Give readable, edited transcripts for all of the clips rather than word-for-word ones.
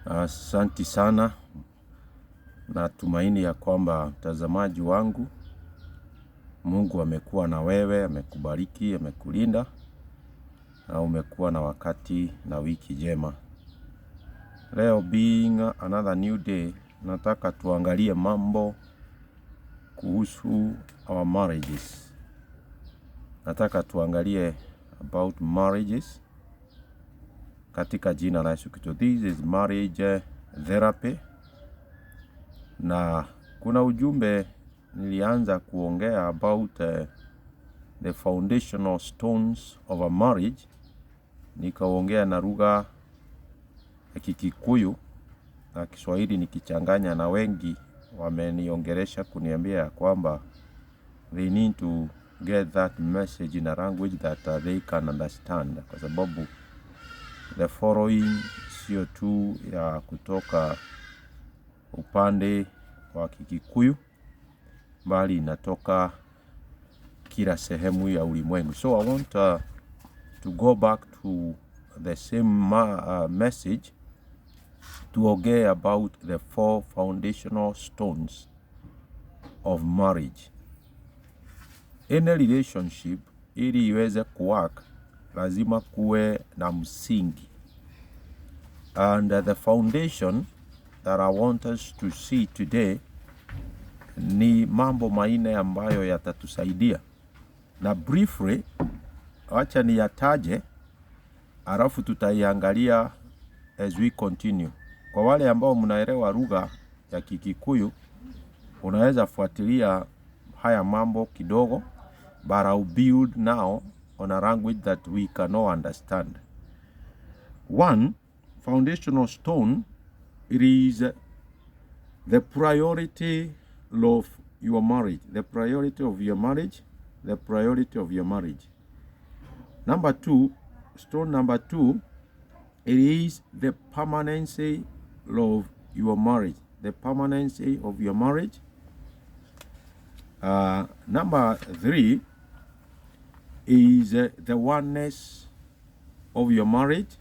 Asanti sana, natumaini ya kwamba mtazamaji wangu, Mungu amekuwa na wewe, amekubariki, amekulinda na umekuwa na wakati na wiki njema. Leo being another new day, nataka tuangalie mambo kuhusu our marriages. Nataka tuangalie about marriages katika jina la Yesu Kristo. This is marriage therapy, na kuna ujumbe nilianza kuongea about the foundational stones of a marriage, nikaongea na lugha ya Kikikuyu na Kiswahili nikichanganya, na wengi wameniongelesha kuniambia ya kwamba they need to get that message in a language that they can understand, kwa sababu the following sio tu ya kutoka upande wa Kikikuyu bali inatoka kila sehemu ya ulimwengu. So I want to go back to the same message tuongee about the four foundational stones of marriage. Any relationship ili iweze kuwork lazima kuwe na msingi, and the foundation that I want us to see today ni mambo manne ambayo yatatusaidia, na briefly, acha niyataje, alafu tutaiangalia as we continue. Kwa wale ambao mnaelewa lugha ya Kikikuyu, unaweza fuatilia haya mambo kidogo, but I'll build now on a language that we can all understand. One foundational stone, it is the priority of your marriage, the priority of your marriage, the priority of your marriage. Number two, stone number two, it is the permanency of your marriage, the permanency of your marriage. Number three is the oneness of your marriage.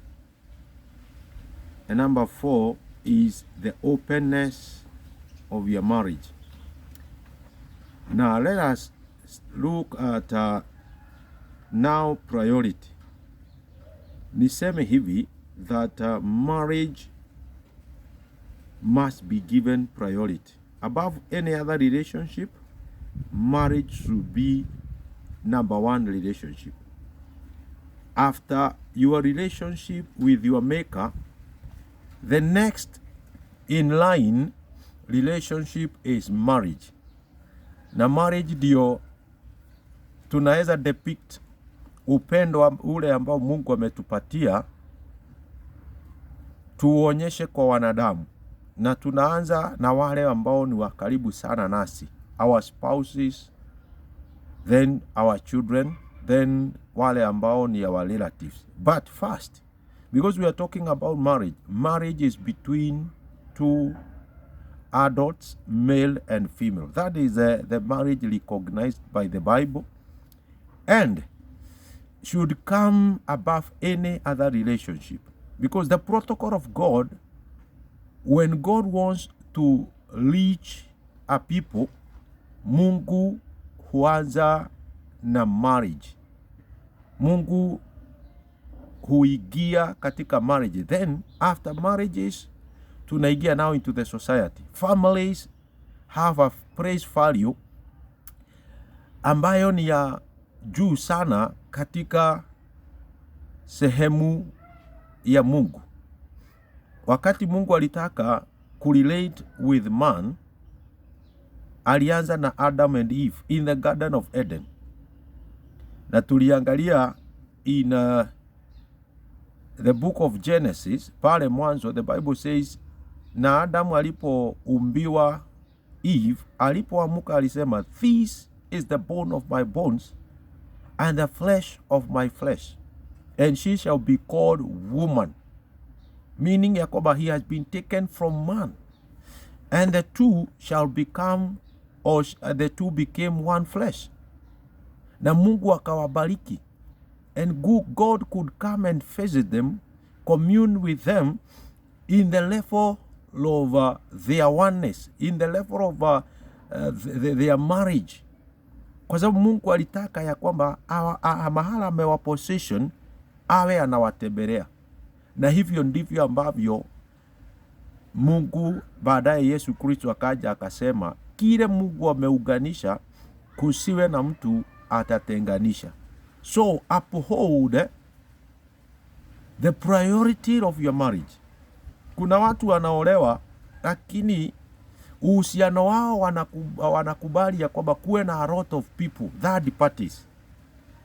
And number four is the openness of your marriage. Now let us look at now priority. Niseme hivi that marriage must be given priority. Above any other relationship, marriage should be number one relationship. After your relationship with your maker, the next in line relationship is marriage. Na marriage ndio tunaweza depict upendo ule ambao Mungu ametupatia tuonyeshe kwa wanadamu, na tunaanza na wale ambao ni wa karibu sana nasi, our spouses, then our children, then wale ambao ni our relatives. But first, because we are talking about marriage, marriage is between two adults, male and female. That is the marriage recognized by the Bible and should come above any other relationship. Because the protocol of God, when God wants to reach a people, Mungu huanza na marriage. Mungu huingia katika marriage. Then after marriages tunaingia now into the society. Families have a place value ambayo ni ya juu sana katika sehemu ya Mungu. Wakati Mungu alitaka kurelate with man, alianza na Adam and Eve in the Garden of Eden, na tuliangalia in the book of Genesis pale mwanzo, the Bible says, na Adamu alipoumbiwa Eve, alipoamuka alisema, "This is the bone of my bones and the flesh of my flesh, and she shall be called woman," meaning ya kwamba he has been taken from man, and the two shall become or the two became one flesh, na Mungu akawabariki, and God could come and visit them, commune with them. in the level of their oneness, in the level of their marriage, kwa sababu Mungu alitaka ya kwamba mahala amewaposition awe anawatembelea, na hivyo ndivyo ambavyo Mungu baadaye Yesu Kristo akaja akasema kile Mungu ameunganisha kusiwe na mtu atatenganisha. So uphold the priority of your marriage. Kuna watu wanaolewa lakini uhusiano wao wanakubali ya kwamba kuwe na a lot of people, third parties.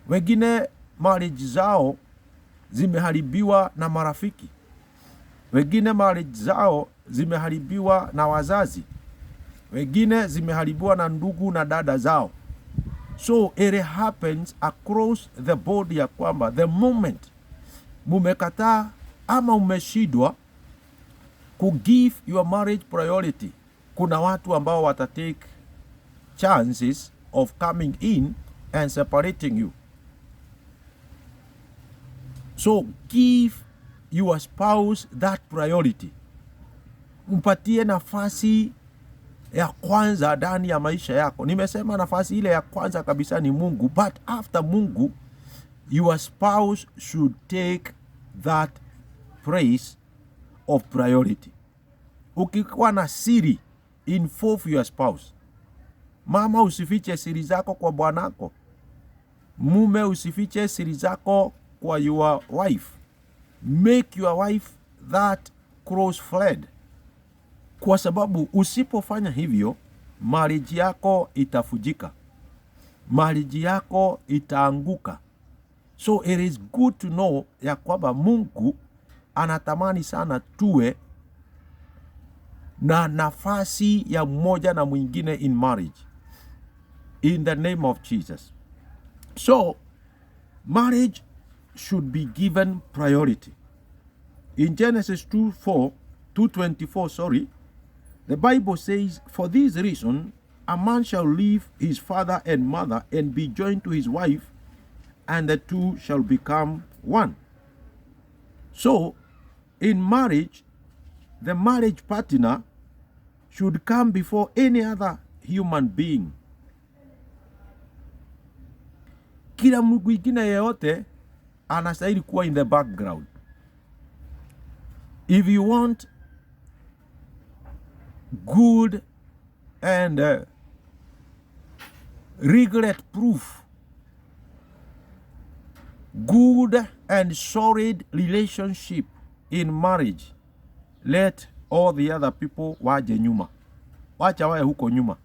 Wengine marriage zao zimeharibiwa na marafiki, wengine marriage zao zimeharibiwa na wazazi, wengine zimeharibiwa na ndugu na dada zao. So it happens across the board ya kwamba the moment mumekataa ama umeshindwa ku give your marriage priority, kuna watu ambao watatake chances of coming in and separating you. So give your spouse that priority, mpatie nafasi ya kwanza ndani ya maisha yako. Nimesema nafasi ile ya kwanza kabisa ni Mungu, but after Mungu, your spouse should take that place of priority. Ukikuwa na siri, involve your spouse. Mama, usifiche siri zako kwa bwanako. Mume, usifiche siri zako kwa your wife. Make your wife that close friend, kwa sababu usipofanya hivyo marriage yako itavunjika, marriage yako itaanguka. So it is good to know ya kwamba Mungu anatamani sana tuwe na nafasi ya mmoja na mwingine in marriage, in the name of Jesus. So marriage should be given priority. In Genesis 2:4, 2:24, sorry, the Bible says, "For this reason, a man shall leave his father and mother and be joined to his wife, and the two shall become one." So, in marriage, the marriage partner should come before any other human being. Kila mwingine yeyote anastahili kuwa in the background. If you want good and regret proof, good and solid relationship in marriage, let all the other people waje nyuma, wacha wae huko nyuma,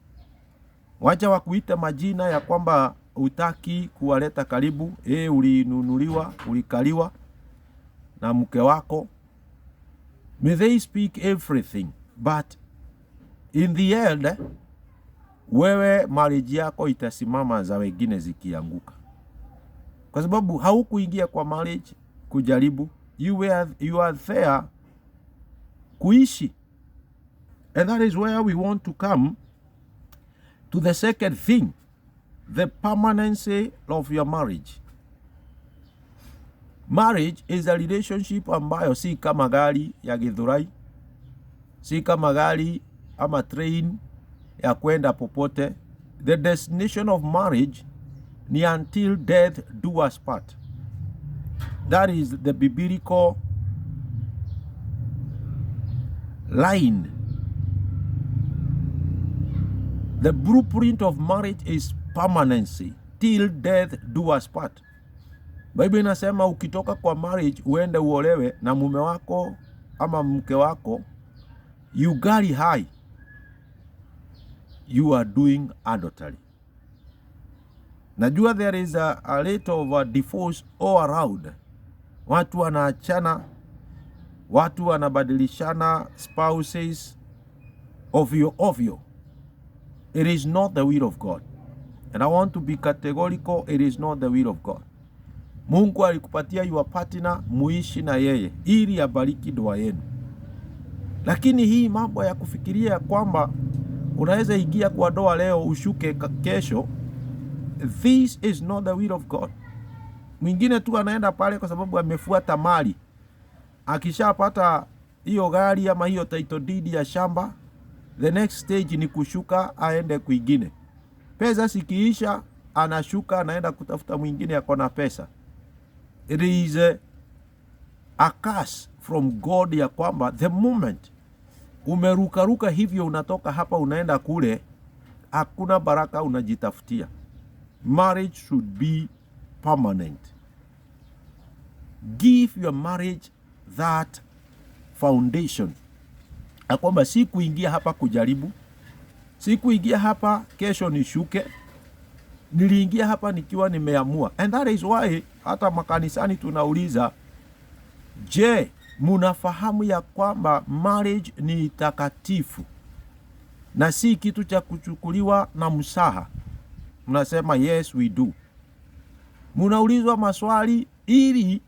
wacha wakuite majina ya kwamba hutaki kuwaleta karibu. Ulinunuliwa, ulikaliwa na mke wako. May they speak everything, but in the end, wewe marriage yako itasimama za wengine zikianguka, kwa sababu haukuingia kwa marriage kujaribu. You are there kuishi, and that is where we want to come to the second thing, the permanency of your marriage. Marriage is a relationship ambayo si kama gari ya Githurai, si kama gari ama train ya kwenda popote. The destination of marriage ni until death do us part. That is the biblical line. The blueprint of marriage is permanency till death do us part. Bible inasema ukitoka kwa marriage uende uolewe na mume wako ama mke wako, you gari high, you are doing adultery. Najua there is a rate of a divorce all around. Watu wanaachana, watu wanabadilishana spouses ovyo ovyo. It is not the will of God. And I want to be categorical, it is not the will of God. Mungu alikupatia your partner, muishi na yeye ili abariki ndoa yenu. Lakini hii mambo ya kufikiria kwamba unaweza ingia kwa ndoa leo ushuke kesho, this is not the will of God. Mwingine tu anaenda pale kwa sababu amefuata mali, akishapata Hiyo gari ama hiyo title deed ya shamba, the next stage ni kushuka aende kwingine. Pesa zikiisha, anashuka anaenda kutafuta mwingine ako na pesa. It is a curse from God ya kwamba the moment umerukaruka hivyo, unatoka hapa unaenda kule, hakuna baraka unajitafutia. Marriage should be permanent. Give your marriage that foundation ya kwamba si kuingia hapa kujaribu, si kuingia hapa kesho nishuke. Niliingia hapa nikiwa nimeamua, and that is why hata makanisani tunauliza, je, munafahamu ya kwamba marriage ni takatifu na si kitu cha kuchukuliwa na mzaha? Mnasema, "Yes, we do." Munaulizwa maswali ili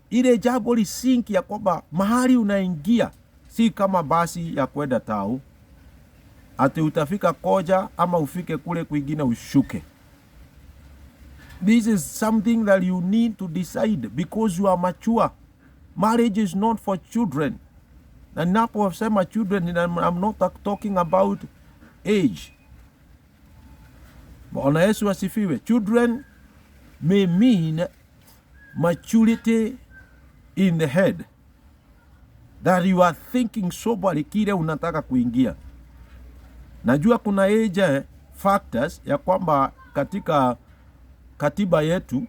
ile jambo lisink ya kwamba mahali unaingia si kama basi ya kwenda tau, ati utafika Koja ama ufike kule kwingine ushuke. This is something that you need to decide because you are mature. Marriage is not for children. Na ninaposema children, I'm not talking about age. Bwana Yesu asifiwe. Children may mean maturity in the head, that you are thinking soberly kile unataka kuingia. Najua kuna age factors ya kwamba katika katiba yetu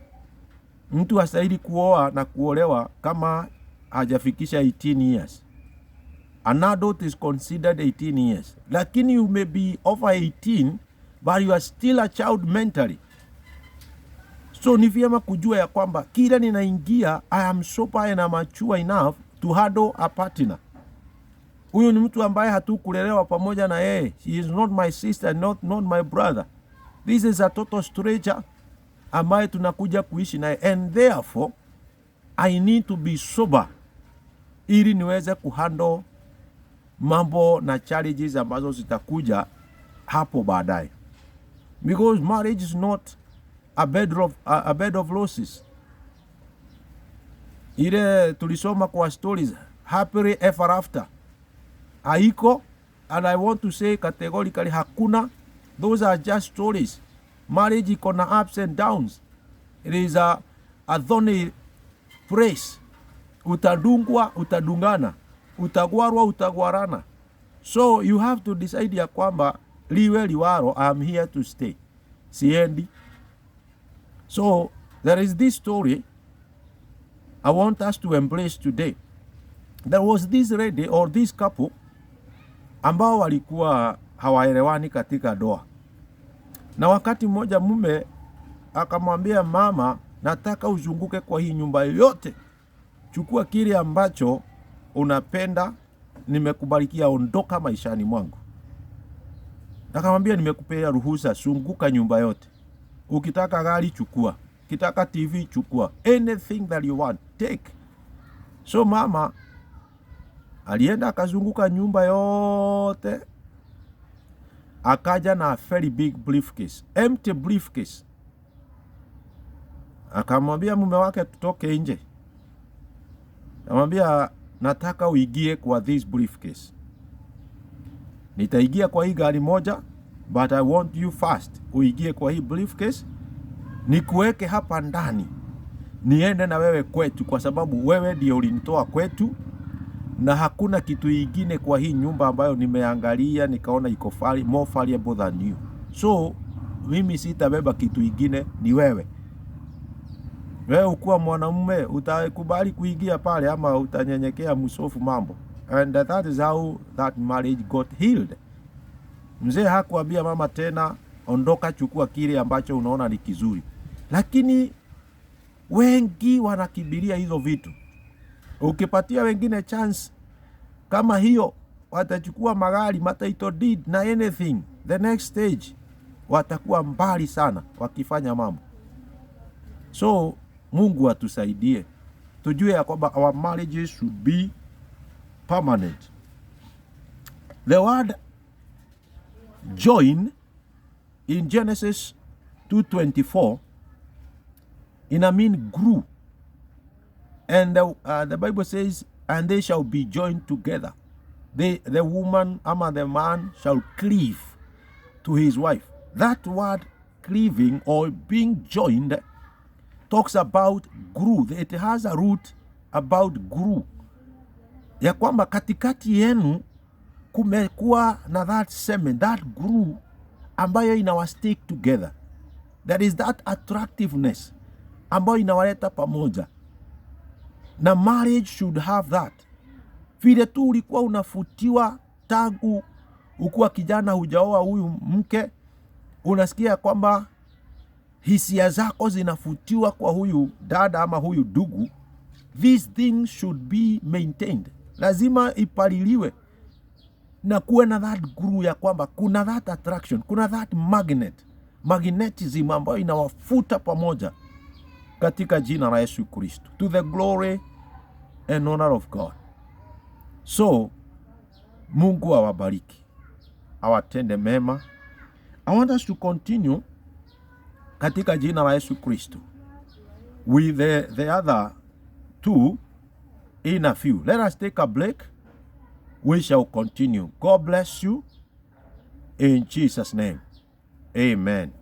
mtu hastahili kuoa na kuolewa kama hajafikisha 18 years. An adult is considered 18 years, lakini you may be over 18 but you are still a child mentally. So ni vyema kujua ya kwamba kila ninaingia, I am sober and I'm mature enough to handle a partner. Huyu ni mtu ambaye hatukulelewa pamoja na yeye. She is not my sister, not my brother. This is a total stranger ambaye tunakuja kuishi naye, and therefore I need to be sober ili niweze kuhandle mambo na challenges ambazo zitakuja hapo baadaye, because marriage is not a bed of roses. Ile tulisoma kwa stories, happily ever after, haiko, and I want to say categorically hakuna. Those are just stories. Marriage iko na ups and downs. It is a thorny place. Utadungwa, utadungana, utagwarwa, utagwarana. So you have to decide ya kwamba liwe liwalo, I am here to stay, siendi. So there is this story I want us to embrace today. There was this lady or this couple ambao walikuwa hawaelewani katika ndoa, na wakati mmoja mume akamwambia mama, "Nataka uzunguke kwa hii nyumba yote, chukua kile ambacho unapenda, nimekubalikia, ondoka maishani mwangu." Akamwambia, "Nimekupea ruhusa, zunguka nyumba yote, ukitaka gari chukua, ukitaka TV chukua, anything that you want take." So mama alienda akazunguka nyumba yote, akaja na a very big briefcase, empty briefcase. Akamwambia mume wake, "Tutoke nje." Akamwambia, "Nataka uingie kwa this briefcase. Nitaingia kwa hii gari moja, but I want you first uingie kwa hii briefcase, nikuweke hapa ndani, niende na wewe kwetu, kwa sababu wewe ndio ulinitoa kwetu, na hakuna kitu ingine kwa hii nyumba ambayo nimeangalia nikaona iko more valuable than you. So mimi sitabeba kitu ingine, ni wewe. Wewe ukuwa mwanamume utakubali kuingia pale ama utanyenyekea msofu mambo?" And that is how that marriage got healed. Mzee hakuambia mama tena, "Ondoka, chukua kile ambacho unaona ni kizuri." Lakini wengi wanakimbilia hizo vitu. Ukipatia wengine chance kama hiyo, watachukua magari, matitle deed na anything. The next stage watakuwa mbali sana wakifanya mambo. So Mungu atusaidie tujue ya kwamba our marriages should be permanent. The word "join" in Genesis 2:24 ina mean grew. And the Bible says, And they shall be joined together. The woman ama the man shall cleave to his wife. That word cleaving or being joined talks about glue. It has a root about glue, ya kwamba katikati yenu kumekuwa na that cement, that glue ambayo inawa stick together. There is that attractiveness ambayo inawaleta pamoja, na marriage should have that. Vile tu ulikuwa unavutiwa tangu ukuwa kijana, hujaoa huyu mke, unasikia kwamba hisia zako zinavutiwa kwa huyu dada ama huyu ndugu. These things should be maintained, lazima ipaliliwe na kuwe na that glue ya kwamba kuna that attraction, kuna that magnetism ambayo inawavuta pamoja katika jina la Yesu Kristo, to the glory and honor of God. So Mungu awabariki, awatende mema. I want us to continue katika jina la Yesu Kristo with the other two in a few. Let us take a break. We shall continue. God bless you in Jesus' name. Amen.